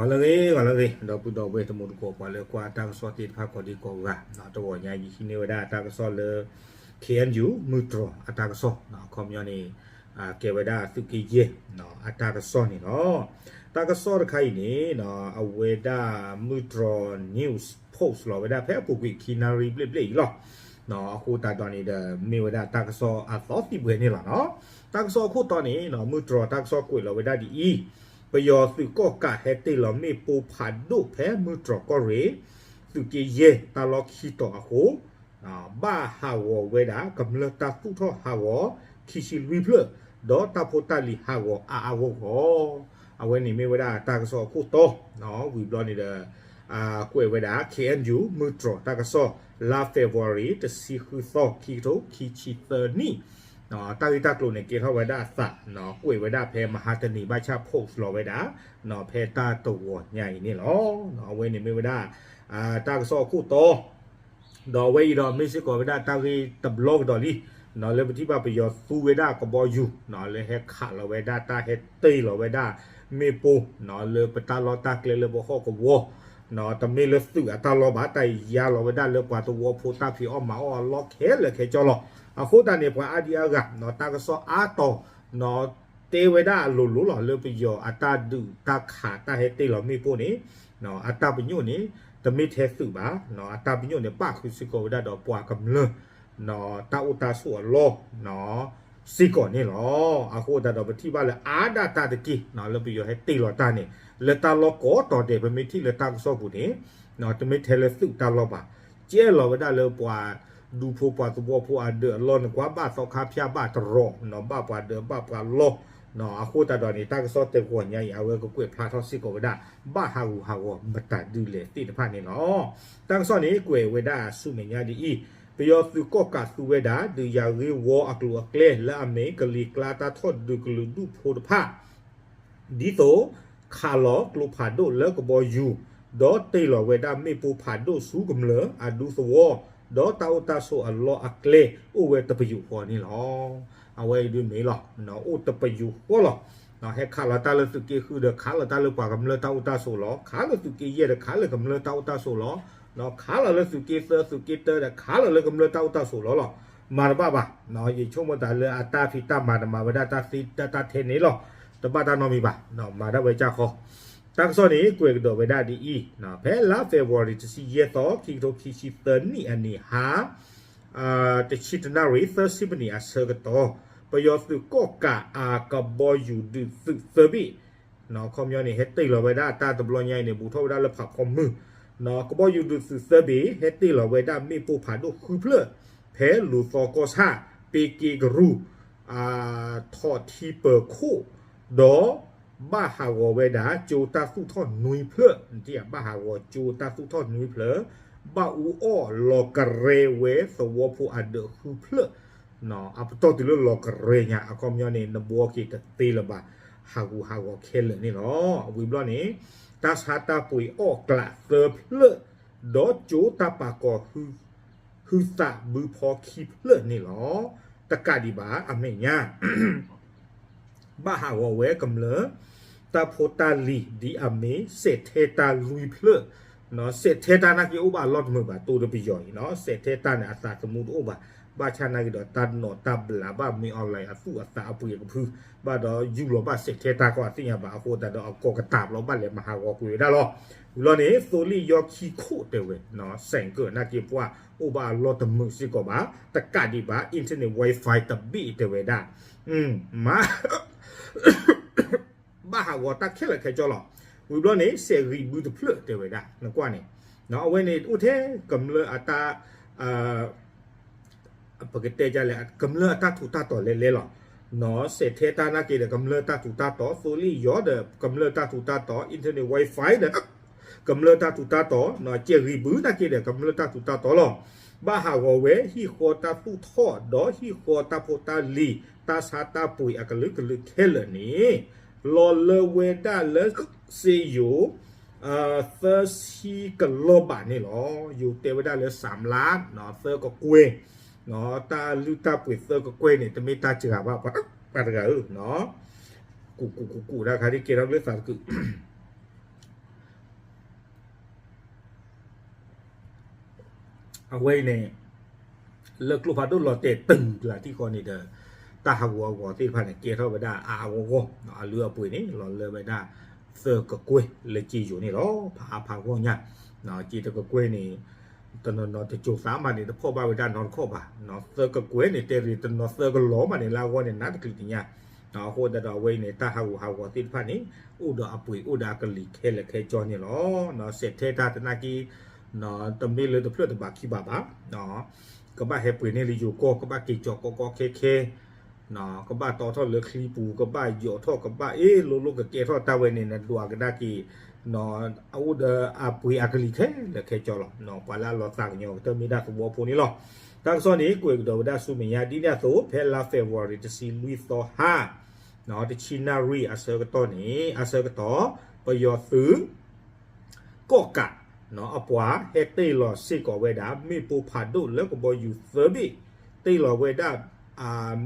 ဂီၤလၢအဂ့ၤ ဂီၤလၢအဂ့ၤ ဒီပုၢ်ဒီဝဲၢ်တံၤသကိး ပှၤလၢကွၢ်တၢ်ကစီၣ်သ့ၣ်တဖၣ်ကိးဒံကိးဂၤ, တဂီၤညါယဟံးန့ၢ်ဝဲဒၣ်တၢ်ကစီၣ်လၢ K N U မုၢ်တြီၤအတၢ်ကစီၣ်, အခီပညီန့ၣ် ကဲဝဲဒၣ်သုးက့ယဲၢ်အတၢ်ကစီၣ်န့ၣ်လီၤ. တၢ်ကစီၣ်တခါအံၤန့ၣ် အဝဲဒၣ်မုၢ်တြီၤ news post လီၤဝဲဒၣ်ဖဲအပူၤကွံာ်ခံနၣ်ရံၣ်ဘျဲၣ်ဘျဲၣ်အံၤလီၤ. အဃိသတးဒီးန့ၣ်ဒီး မ့ၢ်ဝဲဒၣ်တၢ်ကစီၣ်အသီသံၣ်ဘှဲန့ၣ်လီၤနီၤ. တၢ်ကစီၣ်အခိၣ်တီန့ၣ် မုၢ်တြီၤတၢ်ကစီၣ်ကွဲးလီၤဝဲဒၣ်ဒ်အံၤ, ပယီၤသုးကီၣ်ကးဟဲတ့ၢ်လီၤမ့ၣ်ပိၢ်ဖးဒိၣ်ဖဲမုၢ်တြီၤကီၢ်ရ့ၣ် သုးက့ယဲၢ်တၢ်လီၢ်ခံတီၤအဃိ ဘၣ်ဟးဂီၤဝဲဒၣ် ကမျၢၢ်တၢ်သူၣ်ထီၣ်ဟးဂီၤ ခံဆံလွံၢ်ဖျၢၣ်, ဒီးတၢ်ဖိတၢ်လံၤဟးဂီၤအါအါဂီၢ်ဂီၢ်. အဝဲန့ၣ်မ့ၢ်ဝဲဒၣ်တၢ်ကစီၣ်အခိၣ်တီ, ဝံၤဘျီန့ၣ်ဒီး ကွဲးဝဲဒၣ် K N U မုၢ်တြီၤတၢ်ကစီၣ် လါ February တဆံဃုသီ ခံကထိခံဆံသၢနံၣ်, တၢ်ဂ့ၢ်တၢ်ကျိၤန့ၣ် ကဲထီၣ်ဝဲဒၣ်အသး ကွဲးဝဲဒၣ်ဖဲမဟါတနံၤဘၣ်ဆၣ် post လီၤဝဲဒၣ် ဖဲတၢ်တဂီၤညါအံၤန့ၣ်လီၤ. အဝဲန့ၣ်မ့ၢ်ဝဲဒၣ် တၢ်ကစီၣ်အခိၣ်တီ ဒီးအဝဲအံၤဒီးမ့ၢ်စ့ၢ်ကီးဝဲဒၣ်တၢ်ဂ့ၢ်တဘျီကဒီးလံ, လၢပထံၣ်ဘၣ်ပယီၤသူဝဲဒၣ်ကဘီယူၤ လၢဟဲခးလီၤဝဲဒၣ် တၢ်ဟဲတ့ၢ်လီၤဝဲဒၣ် မ့ၣ်ပိၢ် လၢပတၢ်လီၢ်တၢ်ကျဲလၢပဟီၣ်ကဝီၤ, တမ့ၢ်လၢသုးအတၢ်လီၢ်ဘၣ်, တၢ်ယါလီၤဝဲဒၣ်လၢပှၤသဝီဖိတၢ်ဖံးအီၣ်မၤအီၣ်အလီၢ်ခဲလၢာ်ခဲဆ့လီၤ. အဃိသတးန့ၣ် ပှၤအါဒံအါဂၤ တၢ်ကစီၣ်အါတီၤ တဲဝဲဒၣ်အလိၤလိၤလီၤ လၢပယီၤအတၢ်ဒုးတၢ်ခးတၢ်ဟဲတ့ၢ်လီၤမ့ၣ်ပိၢ်န့ၣ် အတၢ်ပညိၣ်န့ၣ် တမ့ၢ်ထဲသုးဘၣ်, အတၢ်ပညိၣ်န့ၣ် ပၣ်ဃုာ်စ့ၢ်ကီးဝဲဒၣ်ဒီးပှၤကမျၢၢ် တၢ်အိၣ်တၢ်ဆိးအလီၢ် စ့ၢ်ကီးန့ၣ်လီၤ. အဃိသတးဒီးပထံၣ်ဘၣ်လၢအါဒၣ်တၢ်တက့ၢ် လၢပယီၤဟဲတ့ၢ်လီၤတၢ်န့ၣ် လၢတၢ်လီၢ်ကိးတီၤဒဲး ပမ့ၢ်ထံၣ်လၢတၢ်ကစီၣ်ပူၤန့ၣ် တမ့ၢ်ထဲလၢသုးတၢ်လီၢ်ဘၣ်, ကဲလီၤဝဲဒၣ်လၢပှၤဒူဖိပှၤသဝီဖိအဒၢးအလီၢ်န့ၣ် ကွၢ်ဘၣ်သီခါဖၠၣ်ဘၣ်တရီး ဘၣ်ပှၤဒၢးဘၣ်ပှၤလီၢ်, အဃိသတးဒီးန့ၣ် တၢ်ကစီၣ်တဂီၤညါအံၤ အဝဲကကွဲးဖျါထီၣ်စ့ၢ်ကီးဝဲဒၣ် ဘၣ်ဟးဂူာ်ဟးဂီၤမတၤဒုလဲၣ်သ့ၣ်တဖၣ်န့ၣ်လီၤ. တၢ်ကစီၣ်န့ၣ် ကွဲးဝဲဒၣ်ဆူမဲာ်ညါဒ်အံၤ, ပယီၤသုးကီၣ်ကးသူဝဲဒၣ် ဒုးယၤဂ့ၢ်ဝီအကျိၤအကျဲ လၢအမ့ၢ်ကလံၤကျါတၢ်ထီၣ်ဒုးကလုာ်ဒူၣ်ဖိတဖၣ် ဒ်သိး ခးလီၤကျိဖးဒိၣ်လၢကဘီယူၤ, ဒီးတ့ၢ်လီၤဝဲဒၣ်မ့ၣ်ပိၢ်ဖးဒိၣ်ဆူကမျၢၢ်အဒူသဝီ, ဒီးတၢ်အိၣ်တၢ်ဆိးအလီၢ်အကျဲ အိၣ်ဝဲတပယူာ်ဃီန့ၣ်လီၤ. အဝဲအံၤဒုးမ့ၢ်လီၤ, အိၣ်တပယူာ်ဃီလီၤ. ဟဲခးလီၤတၢ်လၢသုးက့ဃုဒီး ခးလီၤတၢ်လၢပှၤကမျၢၢ်တၢ်အိၣ်တၢ်ဆိးလီၤ. ခးလၢသုးက့ယဲၢ်ဒီး ခးလၢကမျၢၢ်တၢ်အိၣ်တၢ်ဆိးလီၤ. ခးလီၤလၢသုးက့သၢ သုးက့တၢဒီး ခးလီၤလၢကမျၢၢ်တၢ်အိၣ်တၢ်ဆိးလီၤလီၤ. မၤတဘၣ်ဘၣ်. ယဆိကမိၣ်သးလၢအတၢ်ဖံးတၢ်မၤတမၤဝဲဒၣ်တၢ်သ့တၢ်ထဲန့ၣ်လီၤ. တဘၣ်တၢ်နီတမံၤဘၣ်. မၤဒၣ်ဝဲကၢ်ဃီ. တၢ်ကစီၣ်န့ၣ် ကွဲးကဒီးဝဲဒၣ်ဒ်အံၤ, ဖဲလါ February တဆံယဲၢ်သီ ခံကထိခံဆံသၢနံၣ်အနံၤဟါ တဆံတနၣ်ရံၣ် သၢဆံမံးနံးအဆၢကတီၢ်, ပယီၤသုးကီၣ်ကးအကဘီယူၤဒုးသုးသၢဘ့ၣ် ခီပညီန့ၣ် ဟဲတ့ၢ်လီၤဝဲဒၣ်တၢ်တဘျီညါအံၤန့ၣ် ဘူးထီၣ်ဝဲဒၣ်လၢဖးဖီမုၢ်, ကဘီယူၤဒုးသုးသၢဘ့ၣ် ဟဲတ့ၢ်လီၤဝဲဒၣ်မ့ၣ်ပိၢ်ဖးဒိၣ်ဃုဖျၢၣ် ဖဲလူၤသီကီၢ်ဆၣ် ပ့က့ကရူၢ် ထီၣ်ထံပၢၤခိၣ်, ဒီး ဘၣ်ဟးဂီၤဝဲဒၣ် ကၠိတၢ်သူၣ်ထီၣ်နွံဖျၢၣ်, ဘၣ်ဟးဂီၤကၠိတၢ်သူၣ်ထီၣ်နွံဖျၢၣ်, ဘၣ်အူအီၣ်လီၤကရဲဝဲသဝီဖိအဒၢးဃုဖျၢၣ်, အပတီၢ်တုၤလၢလီၤကရဲညါ အခီပညီန့ၣ် နဘှီက့ၤတသ့လၢၤဘၣ်, ဟးဂူာ်ဟးဂီၤခဲလၢာ်န့ၣ်လီၤ. ဝံၤဘျီန့ၣ် တၢ်ဆါတၢ်ပှ့ၤအီၣ်ကျးသၢဖျၢၣ်, ဒီးကၠိတၢ်ပာ်ကီၤ ဟုသးဘုဖီခံဖျၢၣ်န့ၣ်လီၤ. တကးဒံးဘၣ် အမဲာ်ညါ ဘၣ်ဟးဂီၤဝဲကမျၢၢ် တၢ်ဖိတၢ်လံၤ ဒ်အမ့ၢ် စဲးထဲတၢ်လွံၢ်ဖျၢၣ်, စဲးထဲတၢ်နာ်က့အိၣ်ဘၣ်အလီၢ်တမုာ်ဘၣ် တိၢ်ဒီးပယီၤအံၤ, စဲးထဲတၢ်န့ၣ် အသးသမူတအိၣ်ဘၣ်, ဘၣ်ဆၣ်နာ်က့ဒီး တၢ်နီၣ်တၢ်ဘျးဘၣ် မ့ၢ် online အသူၣ်အသးအပှ့ၤအကဖု ဘၣ်ဒီးယူၢ်လီၤဘၣ်စဲးထဲတၢ်ကီအသ့ၣ်ညါဘၣ် အဃိသတးဒီး အကီၢ်ကတၢ်ဘျီဘၣ်လဲၤမၤဟးဂီၤကွံာ်ဝဲဒၣ်လီၤ. ဝံၤလီၤန့ၣ် သိလ့ၣ်ယီခံခိၣ်တဲဝဲ စဲးကၢၣ်နာ်က့ပှၢ် အိၣ်ဘၣ်အလီၢ်တမုာ်စ့ၢ်ကီးဘၣ်, တကးဒံးဘၣ် internet wifi တဘ့ၣ်တဲဝဲဒၣ်, မၤ ဘၣ်ဟးဂီၤတၢ်ခဲလၢာ်ခဲဆ့လီၤ. ဝံၤဘျီန့ၣ် စဲးဂံၢ်ဘုတဖျၢၣ်တဲဝဲဒၣ် နကွၢ်န့ၣ်, အဝဲန့ၣ်အိၣ်ထဲကမျၢၢ်အတၢ် ပကတဲဒ်လဲၣ် ကမျၢၢ်အတၢ်ထူးတၢ်တီၤလဲၤလဲၤလီၤ. စဲးထဲတၢ်နာ်က့ဒီး ကမျၢၢ်တၢ်ထူးတၢ်တီၤ, သိလ့ၣ်ယီဒီး ကမျၢၢ်တၢ်ထူးတၢ်တီၤ, internet wifi ဒီး ကမျၢၢ်တၢ်ထူးတၢ်တီၤ, စဲးဂံၢ်ဘုနာ်က့ဒီး ကမျၢၢ်တၢ်ထူးတၢ်တီၤလီၤ. ဘၣ်ဟးဂီၤဝဲ ဟံၣ်ဃီတၢ်သူၣ်ထီၣ် ဒီးဟံၣ်ဃီတၢ်ဖိတၢ်လံၤ တၢ်ဆါတၢ်ပှ့ၤအကလုာ်ကလုာ်ခဲလၢာ်န့ၣ် လီၤလၢဝဲဒၣ်လၢ စ့ယိၤ သၢဆံကလီၢ်ဘးန့ၣ်လီၤ. ယိၤတဲဝဲဒၣ်လၢ စၣ်မျး သၢကကွဲၢ်, တၢ်လုၢ်တၢ်ပှ့ၤသၢကကွဲၢ်န့ၣ် တမ့ၢ်တၢ်စှၤဘၣ် ပှၤတဂၤဧၢ, ကူးကူးကူးကူးတၢ်ခါဒ်ကဲထီၣ်လၢသးတကုး အဝဲအံၤန့ၣ် လၢကျိဖးဒိၣ်လီၤတဲာ်တုၤလၢထံဃီန့ၣ်ဒီး တၢ်ဟးဂူာ်ဟးဂီၤသ့ၣ်တဖၣ်န့ၣ် ကဲထီၣ်ဝဲဒၣ်အါအါဂီၢ်ဂီၢ်, အလုၢ်အပှ့ၤန့ၣ် လီၤလၢဝဲဒၣ် သၢကကွဲၢ်လၢက့ယိၤန့ၣ်လီၤ. ဖးအါဖးဂီၢ်ညါ, က့တကကွဲၢ်န့ၣ် တနီၤနီၤတစိၤသးမးန့ၣ် တဖီၣ်ဘၣ်ဝဲဒၣ်နီတခီၣ်ဘၣ်, သၢကကွဲၢ်န့ၣ် တဲရ့ၣ်တနီၤသၢကလီၤမးန့ၣ် လၢအဂီၢ်န့ၣ် နးတကလုာ်တညါ. အဃိသတးဒီးအဝဲအံၤန့ၣ် တၢ်ဟးဂူာ်ဟးဂီၤသ့ၣ်တဖၣ်န့ၣ် အိၣ်ဒီးအပှ့ၤအိၣ်ဒီးအကလံၤခဲလၢာ်ခဲဆ့န့ၣ်လီၤ. စဲးထဲတၢ်သနာ်က့ တမ့ၢ်လၢတဖျၢၣ်တဘးခံဘးဘၣ်, ကဘၣ်ဟဲပှ့ၤန့ၢ်လၢယိၤကီၢ်, ကဘၣ်က့ၤကၠီၤကီကီခဲခဲ, ကဘၣ်တီထီၣ်လၢချံပူၤ, ကဘၣ်ယိးထီၣ်, ကဘၣ်အ့ၣ်လိလိကကဲထီၣ်တၢ်ဝဲန့ၣ် နဒွးကဒါက့ၤ အအိၣ်ဒီးအပှ့ၤအကလံၤခဲလၢာ်ခဲဆ့လီၤ. ပှၤလၢအလီၤသးကညီၤကတၢၢ်မ့ၢ်ဒၣ်သဝီဖိန့ၣ်လီၤ. တၢ်ကစီၣ်န့ၣ် ကွဲးကဒီးဝဲဒၣ်ဆူမဲာ်ညါဒ်န့ၣ်အသိး ဖဲလါ February တဆံလွံၢ်သီဟါ တဆံနၣ်ရံၣ်အဆၢကတီၢ်န့ၣ် အဆၢကတီၢ် ပယီၤသုး ကီၣ်ကး အပှၤဟဲတ့ၢ်လီၤစ့ၢ်ကီးဝဲဒၣ် မ့ၣ်ပိၢ်ဖးဒိၣ်လၢကဘီယူၤသၢဘ့ၣ်, တ့ၢ်လီၤဝဲဒၣ်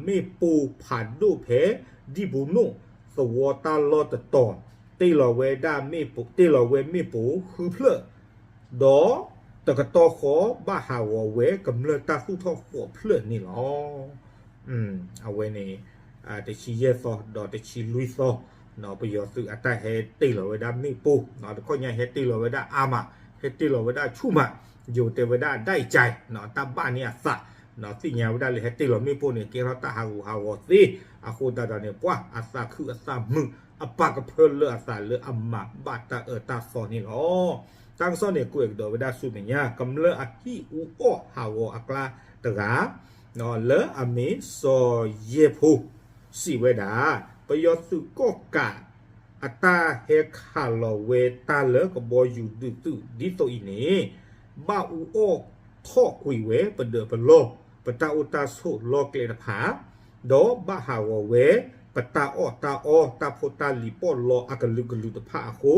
မ့ၣ်ပိၢ်ဖးဒိၣ်ဖဲ ဒံၣ်ပူၤနိၣ် သဝီတၢ်လီၢ်တတီၤ, တ့ၢ်လီၤဝဲဒၣ်မ့ၣ်ပိၢ်, တ့ၢ်လီၤဝဲမ့ၣ်ပိၢ်ဃုဖျၢၣ်, ဒီးတကတီၢ်ဃီဘၣ်ဟးဂီၤဝဲကမျၢၢ်တၢ်သူၣ်ထီၣ်ဃိးဖျၢၣ်န့ၣ်လီၤ. အဝဲန့ၣ် တဆံယဲၢ်သီ ဒီးတဆံလွံၢ်သီ ပယီၤသုးအတၢ်ဟဲတ့ၢ်လီၤဝဲဒၣ်မ့ၣ်ပိၢ်, တခီညါဟဲတ့ၢ်လီၤဝဲဒၣ်အါမး, ဟဲတ့ၢ်လီၤဝဲဒၣ်ဆူၣ်မး, ယိၤတဲဝဲဒၣ်ဒၣ်အံၤကၠဲး တၢ်ဘၣ်န့ၢ်အသး, သ့ၣ်ညါဝဲဒၣ်လၢဟဲတ့ၢ်လီၤမ့ၣ်ပိၢ်န့ၣ် ကဲထီၣ်တၢ်ဟးဂူာ်ဟးဂီၤသ့, အဃိသတးဒီးန့ၣ် ပှၤအသးခုအသးမုာ် အပၢ်ကဖၢလၢအသးလၢအမၤဘၣ်တၢ်အၢတၢ်သီန့ၣ်လီၤ. တၢ်ကစီၣ်န့ၣ် ကွဲးကဒီးဝဲဒၣ်ဆူမဲာ်ညါ ကမျၢၢ်အဟံၣ်အူအီၣ်ဟးဂီၤအကျါတဂၤ လၢအမ့ၢ်စီၤယဲၢ်ဖိ စံးဝဲဒၣ် ပယီၤသုးကီၣ်ကး အတၢ်ဟဲခးလီၤဝဲတၢ်လၢကဘီယူၤဒုးသုးဒ်သိးအံၤန့ၣ် ဘၣ်အူအီၣ်ထီၣ်ကွံာ်ဝဲပဒၢးပလီၢ် ပတၢ်အိၣ်တၢ်ဆိးလီၢ်ကျဲတဖၣ် ဒီးဘၣ်ဟးဂီၤဝဲ ပတၢ်အီၣ်တၢ်အီ တၢ်ဖိတၢ်လံၤပီၣ်လီအကလုာ်ကလုာ်တဖၣ်အဃိ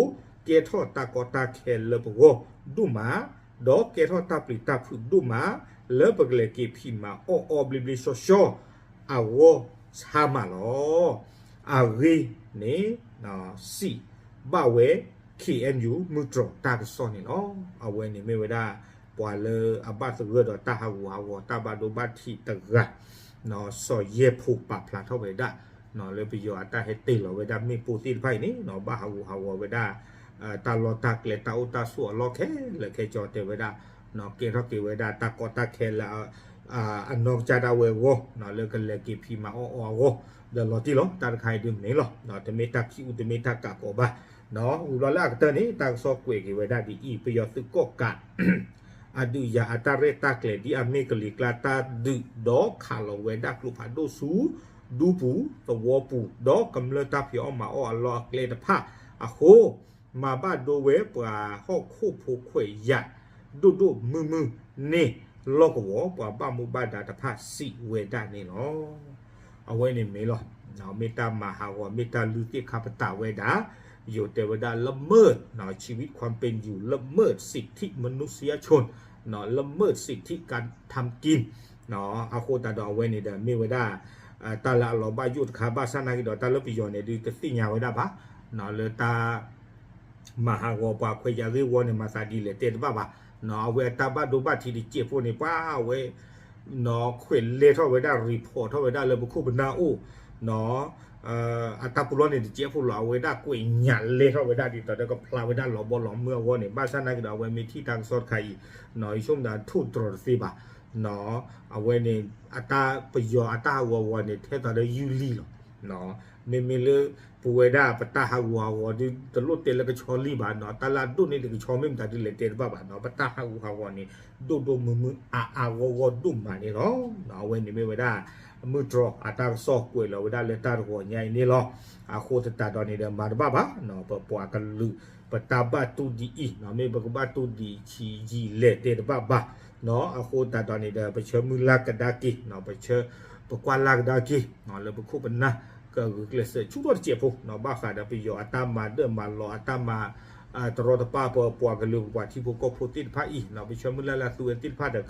ကဲထီၣ်တၢ်ကီတၢ်ခဲလၢပဂီၢ်ဒိၣ်မး, ဒီးကဲထီၣ်တၢ်ပျံၤတၢ်ဖုးဒိၣ်မး လၢပကလဲၤက့ၤဖံးမၤအီၣ်အီဘျ့ဘျ့ဆှီဆှီအဂီၢ်ဆါမးလီၤ. အဂ့ၢ်န့ၣ် စံးဘၣ်ဝဲ ခ့ၣ်အဲၣ်ယူၣ် မုၢ်တြီၤတၢ်ကစီၣ်န့ၣ်လီၤ. အဝဲန့ၣ်မ့ၢ်ဝဲဒၣ် ပှၤလၢအဘၣ်သဂၢၢ်ဒီးတၢ်ဟးဂူာ်ဟးဂီၤတၢ်ဘၣ်ဒိဘၣ်ထံးတဂၤ စီၤယဲၢ်ဖိပာ်ဖျါထီၣ်ဝဲဒၣ် လၢပယီၤအတၢ်ဟဲတ့ၢ်လီၤဝဲဒၣ်မ့ၣ်ပိၢ်သ့ၣ်တဖၣ်အံၤန့ၣ် ဘၣ်ဟးဂူာ်ဟးဂီၤဝဲဒၣ် တၢ်လီၢ်တၢ်ကျဲတၢ်အိၣ်တၢ်ဆိးအလီၢ်ခဲလၢာ်ခဲဆ့တဲဝဲဒၣ် ကဲထီၣ်က့ၤဝဲဒၣ်တၢ်ကီတၢ်ခဲလၢ အနီၢ်ကစၢ်ဒၣ်ဝဲအဂီၢ် လၢကလဲၤက့ၤဖံးမၤအီၣ်အီအဂီၢ် ဒီးလီၤတံၢ်လီၤ တၢ်တခါအံၤဒုးမ့ၢ်လီၤ တမ့ၢ်တၢ်ခံးအူတမ့ၢ်တၢ်ကးကီးဘၣ် ဝံၤဘျီလၢအကတၢၢ်န့ၣ် တၢ်ကစီၣ်ကွဲးက့ၤဝဲဒၣ်ဒ်အံၤ ပယီၤသုးကီၣ်ကး အဒုးယၤအတၢ်ရဲၣ်တၢ်ကျဲၤဒ်အမ့ၢ်ကလံၤကျါတၢ်ဒုး ဒီးခးလီၤဝဲဒၣ်ကျိဖးဒိၣ်ဆူ ဒူပူၤ သဝီပူၤ ဒီးကမျၢၢ်တၢ်ဖံးအီၣ်မၤအီၣ်အလီၢ်အကျဲတဖၣ်အဃိ မၤဘၣ်ဒိဝဲပှၤဟီၣ်ခိၣ်ဖိခွဲးယာ် ဒိၣ်ဒိၣ်မုၢ်မုၢ်န့ၣ် လီၢ်ကဝီၤပှၤဘၣ်မူဘၣ်ဒါတဖၣ်စံးဝဲဒၣ်န့ၣ်လီၤ. အဝဲန့ၣ်မ့ၢ်လီၤ မ့ၢ်တၢ်မၤဟးဂီၤ မ့ၢ်တၢ်လုၢ်သ့ၣ်ခါပတာ်ဝဲဒၣ် ယိၤတဲဝဲဒၣ် ละเมิด ชีวิตความเป็นอยู่ ละเมิดสิทธิมนุษยชน ละเมิดสิทธิการทำกิน အဃိသတးဒီးအဝဲန့ၣ်ဒီးမ့ၢ်ဝဲဒၣ် တၢ်လၢအလီၤဘၣ်ယိၣ်တခါ ဘၣ်ဆၣ်နာ်က့ဒီး တၢ်လၢပယီၤန့ၣ်ဒုးတသ့ၣ်ညါဝဲဒၣ်ဘၣ် လၢတၢ် မၤဟးဂီၤပှၤခွဲးယာ်ဂ့ၢ်ဝီန့ၣ် မၤသးဒ်လဲၣ်တဲတဘၣ်ဘၣ်. အဝဲအတၢ်ဘၣ်ဒိဘၣ်ထံးတစဲးဖိန့ၣ် ပှၤအဝဲ ခွဲးလဲၢ်ထီၣ်ဝဲဒၣ် report ထီၣ်ဝဲဒၣ်လၢပခိၣ်ပနၢ်အိၣ် အတၢ်ပူၤလီၢ်န့ၣ်တစဲးဖိလီၤ အဝဲဒၣ်ကွဲးညၣ်လဲၢ်ထီၣ်ဝဲဒၣ်ဒ်သိးဒီးကဖျါဝဲဒၣ်လီၤဘီလီၤမုၢ်အဂီၢ်န့ၣ် ဘၣ်ဆၣ်နာ်က့ဒီး အဝဲမ့ၢ်ထံၣ်တၢ်ကစီၣ်တခါအံၤ ယဆိကမိၣ်သးထိၣ်တြီၤတသ့ဘၣ် အဝဲန့ၣ် အတၢ်ပယီၤအတၢ်ဟးဂူာ်ဟးဂီၤန့ၣ် ထဲသိးဒီးယူၢ်လံလီၤ. မ့မ့ၢ်လၢ ပဝဲဒၣ်ပတၢ်ဟးဂူာ်ဟးဂီၤဒုး တလိၣ်တဲလၢကဆီလံဘၣ်နီၤ တၢ်လၢအဒိၣ်န့ၢ်ဒံးကဆီမ့ၢ်မတၤဒုးလဲၤတဲတဘၣ်ဘၣ်နီၤ ပတၢ်ဟးဂူာ်ဟးဂီၤန့ၣ် ဒိၣ်ဒိၣ်မုၢ်မုၢ်အါအါဂီၢ်ဂီၢ်ဒိၣ်မးန့ၣ်လီၤ. အဝဲန့ၣ်မ့ၢ်ဝဲဒၣ် မုၢ်တြီၤအတၢ်ကစီၣ်ကွဲးလီၤဝဲဒၣ်လၢတၢ်တဂီၤညါအံၤန့ၣ်လီၤ. အဃိသတးဒီးန့ၣ်ဒီး မၤတဘၣ်ဘၣ်နီၤ ပပှၤကလုာ် ပတၢ်ဘၣ်တူၢ်ဒ်အံၤနီၤ မ့ၢ်ပကဘၣ်တူၢ်ဒ်ဆံးယံာ်လဲၣ်တဲတဘၣ်ဘၣ် အဃိသတးဒီးန့ၣ်ဒီး ပဆၢမုၢ်လၢ်ကဒါက့ၤ ပဆၢ ပကွၢ်လၢ်ကဒါက့ၤ လၢပခိၣ်ပနၢ် ကဂုာ်ကျဲးစၢးဆူၣ်ထီၣ်တစဲးဖိ ဘၣ်ဃးဒီးပယီၤအတၢ်မၤဒၢၣ်မၤလီၤ အတၢ်မၤ တရီတပါပပှၤကလုာ်ပပှၤထံဖိကီၢ်ဖိသ့ၣ်တဖၣ်အံၤ ပဆၢမုၢ်လၢ်လၢသုဝဲသ့ၣ်တဖၣ်ဒီး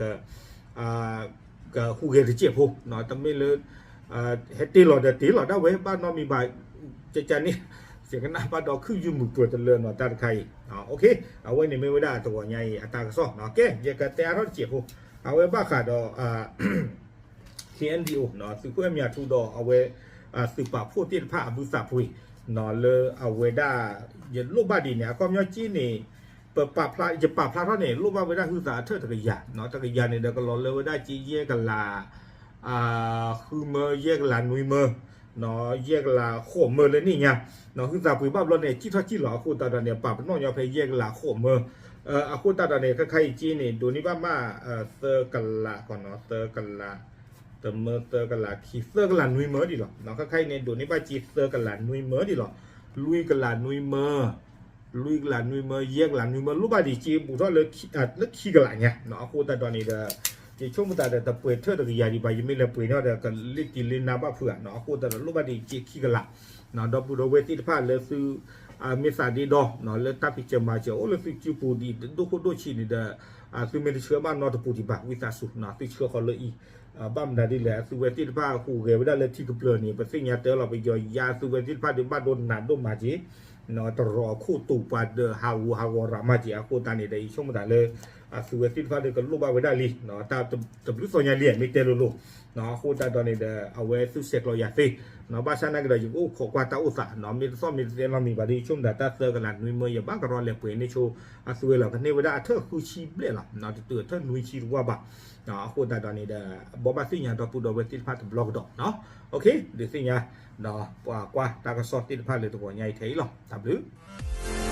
ကဟူးဂဲၤတစဲးဖိ တမ့ၢ်လၢ ဟဲတ့ၢ်လီၤဒီးတ့ၢ်လီၤဒၣ်ဝဲ ဘၣ်နီတမံၤဘၣ် ကကန့ၣ် ယကနၣ်ဘၣ်ဒီးခုၣ်ယုၢ်မုာ်ပှၢၤတလၢနီၤ တၢ်တခါအံၤ အဝဲန့ၣ်မ့ၢ်ဝဲဒၣ်တဂီၤညါအံၤ အတၢ်ကစီၣ် ကဲ ယကတဲအါထီၣ်တစဲးဖိ အဝဲဘၣ်ဃးဒီး KNDO သုးခိၣ်အဲၣ်မၠးထူဒီးအဝဲ သုးပာ်ဖှိၣ်သ့ၣ်တဖၣ်အဘုသးပှ့ၤ လၢအဝဲဒၣ် ယလိၣ်ဘၣ်ဒ်န့ၣ် အခီပညီက့န့ၣ် ယပာ်ဖျါထီၣ်န့ၣ် လိၣ်ဘၣ်ဝဲဒၣ်ဟုသးအထၢၣ်တကယၤ, တကယၤန့ၣ်ဒီးကလီၤလၢဝဲဒၣ်က့ယဲၢ်ကလး ဃုမၢ ယဲၢ်ကလးနွံမၢ ယဲၢ်ကလးဃိးမၢလၢန့ၣ်ညါ, ဟုသးပှ့ၤဘၣ်ဘျီန့ၣ် စံၣ်ထီၣ်စံၣ်လီၤအဃိသတးဒီးန့ၣ် ပာ်ပနီၣ်ညီဖဲယဲၢ်ကလးဃိးမၢ, အဃိသတးဒီးန့ၣ် ခဲခါအံၤက့န့ၣ် ဒိးန့ၢ်ဘၣ်မး သၢကလး သၢကလး တမၢ သၢကလးခံ သၢကလးနွံမၢဒ်လီၤ. ခဲခါအံၤန့ၣ် ဒိးန့ၢ်ဘၣ်က့သၢကလးနွံမၢဒ်လီၤ. လွံၢ်ကလးနွံမၢ လွံၢ်ကလးနွံမၢ ယဲၢ်ကလးနွံမၢ လိၣ်ဘၣ်ဒ်က့ဘူးထီၣ်လၢ လၢခံကလးညါ, အဃိသတးဒီးန့ၣ်ဒီး ယဆိကမိၣ်သးဒီး တပှဲၤထၢၣ်တကယၤဒံးဘၣ် ယမ့ၢ်လဲၤပှ့ၤန့ၢ်ဒီး ကလ့ၣ်တံၢ်လ့ၣ်နါဘၣ်ဖုးဧါ, အဃိသတးဒီးလိၣ်ဘၣ်ဒ်က့ခံကလး, ဒီပုၢ်ဒီဝဲၢ်သ့ၣ်တဖၣ်လၢသု မ့ၢ်သးဒ့ဒီ လၢတၢ်ဖံးစၢၤမၤစၢၤအိၣ်လၢသုစုပူၤဒ်ဒိၣ်ခိၣ်ဒိၣ်ဆံးန့ၣ်ဒီး သုမ့ၢ်တဆှၢဘၣ်နီတပူၤဒံးဘၣ် ဝံသးစူၤ သုဆှၢဃီၤလၢအံၤ, ဘၣ်မနုၤဒ်လဲၣ် အသုဝဲသ့ၣ်တဖၣ်ဟူးဂဲၤဝဲဒၣ်လၢထံကပျၢၤန့ၣ် ပသ့ၣ်ညါတၢ်လီၤ ပယီၤယါအသုဝဲသ့ၣ်တဖၣ်ဒီးဘၣ်ဒိနးဒိၣ်မးက့ၤ, တရီးအခိၣ်တူာ်ပှၤဒီးဟးဂူာ်ဟးဂီၤရၤမးက့ၤ အဃိသတးန့ၣ်ဒီး ယဆိကမိၣ်သးလၢ အသုဝဲသ့ၣ်တဖၣ်ဒီးကလိၣ်ဘၣ်ဝဲဒၣ်လံ, တၢ်တဘျုးသီညါလံ မ့ၢ်တဲလိၤလိၤ, အဃိသတးဒီးန့ၣ်ဒီး အဝဲသုဆဲးကျိးယၤသ့, ဘၣ်ဆၣ်နာ်က့ဒီး ယကအိၣ်ခိးကွၢ်တၢ်အိၣ်သး မ့ၢ်တသီၣ်မ့ၢ်တသဲလီၤမံၤဘၣ်ဒီး ယဆိကမိၣ်သးတၢ်သၢကလးနွံမၢ ယဘၣ်ကရီလဲၤပှ့ၤန့ၢ်ဆိ အသုဝဲလီၤ ကန့ၢ်ဝဲဒၣ်အထၢၣ်ဃုဆံဘျဲၣ်လီၤ, တတုၤအထၢၣ်နွံဆံတဝၢဘၣ်, အဃိသတးဒီးန့ၣ်ဒီး ဘိးဘၣ်သ့ၣ်ညါဒီပုၢ်ဒီဝဲၢ်သ့ၣ်တဖၣ်တဘျီကဒီး, ဒုးသ့ၣ်ညါ ဒီးပှၤကွၢ်တၢ်ကစီၣ်သ့ၣ်တဖၣ်လၢတဂီၤညါအံၤထဲအံၤလီၤ, တၢ်ဘျုး